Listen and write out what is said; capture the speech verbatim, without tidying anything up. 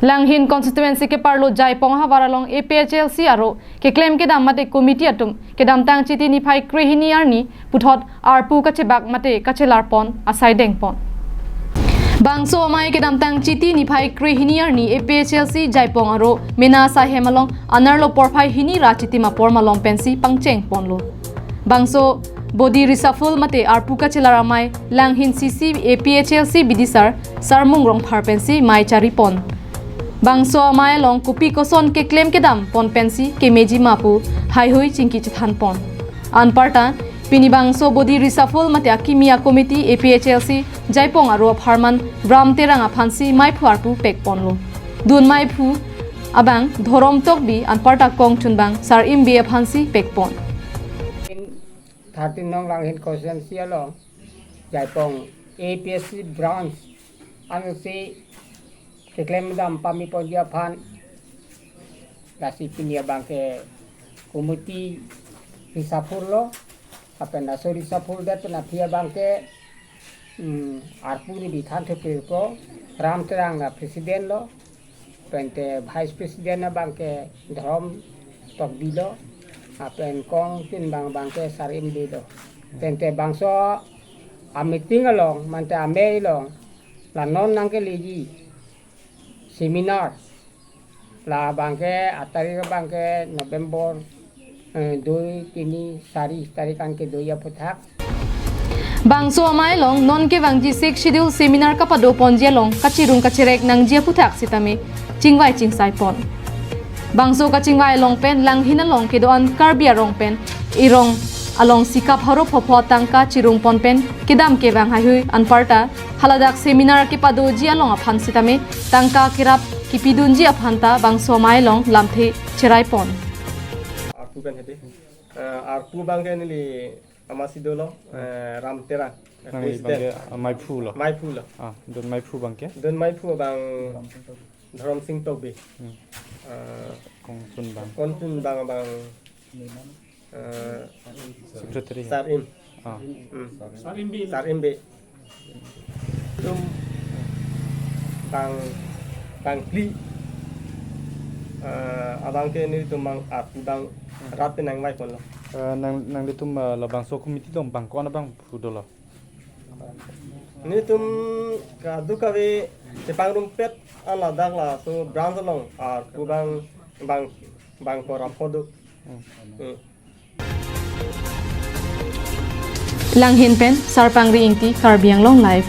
Langhin constituency keparlo Jaipong ahavar along A P H L C aro keklem kedam mate committee atum kedamtang Chiti niphai krehini arni puthot arpu kachebak mate kachelar pon asai deng pon. Bangso amei kedamtang Chiti niphai krehini arni A P H L C Jaipong aro mena asai hem along anerlo porphai hini ra chitim apor malom pensi pangcheng ponlo. Bangso body reshuffle mate arpu kachelar amei Langhin C C A P H L C bidisar Sarmung Rongphar pensi mei chari pon. Bangso amei along kopi koson keklem kedam pon pensi kemeji ma pu haihui chingki chethan pon. Anparta pini bangso body reshuffle mate akimi akomiti A P H L C Jaipong aro apharman Ram Terang aphansi meiphu arpu pek ponlo. Dun meiphu abang Dhorom Tokbi anparta kongchunbang Sarim Bey aphansi pek pon. Thirteen nong Langhin constituency along Jaipong A P H C branch ansi keklem kedam pame ponji aphan lasi pini abangke committee reshuffle lo, lapen laso reshuffle det pen aphi abangke, mm, arpu neli than thupirpo, Ram Terang la president lo, pente vice president abangke Dhorom Tokbi lo, lapen kongchunbang abangke Sarim Bey lo. Pente bangso ameeting along mate amei along la non nangkeleji seminar, la abangke atarik abangke November, eh, dui, tini, sari tarik an kedoji aphuthak. Bangso amei along non kevangji Sixth Schedule seminar kapado ponji along kachirung kacherek nangji aphuthak sitame chingvai chingsai pon. Bangso kachingvai along pen Langhin along kedo-an Karbi arong pen erong alongsi kapharo phopho tangka chirung pon pen kedam kevang haihui anparta haladak seminar kepadoji along aphan sitame tangka kerap kepidunji aphan ta bangso amei along lamthe cherai pon. Arpu pen hedi. Eh, arpu abangke neli amatsi dolo, eh, Ram Terang, eh, Nangli president. Abangke, ah, meiphu lo? Meiphu lo. Ah, dun meiphu abangke? Dun meiphu abang Dhorom Sing Tokbi. Hmm. Eh, kongchunbang? Kongchunbang abang, eh, secretary. Sarim. Ah. Hmm. Sarim Bey. Sarim Bey. Itum bang, bang phli, eh, abangke nelitum bang arpu bang rat pen nangvai ponlo. Eh, nang, nanglitum, eh, labangso committee along bang ko-an abangphu dolo? Nelitum kadokave chepangrumpet an ladak laso branch along arpu bang, bang, bang ko ra pho do. Hmm. Hmm. Langhin pen Sarpangri Ingti, Karbi Anglong Live.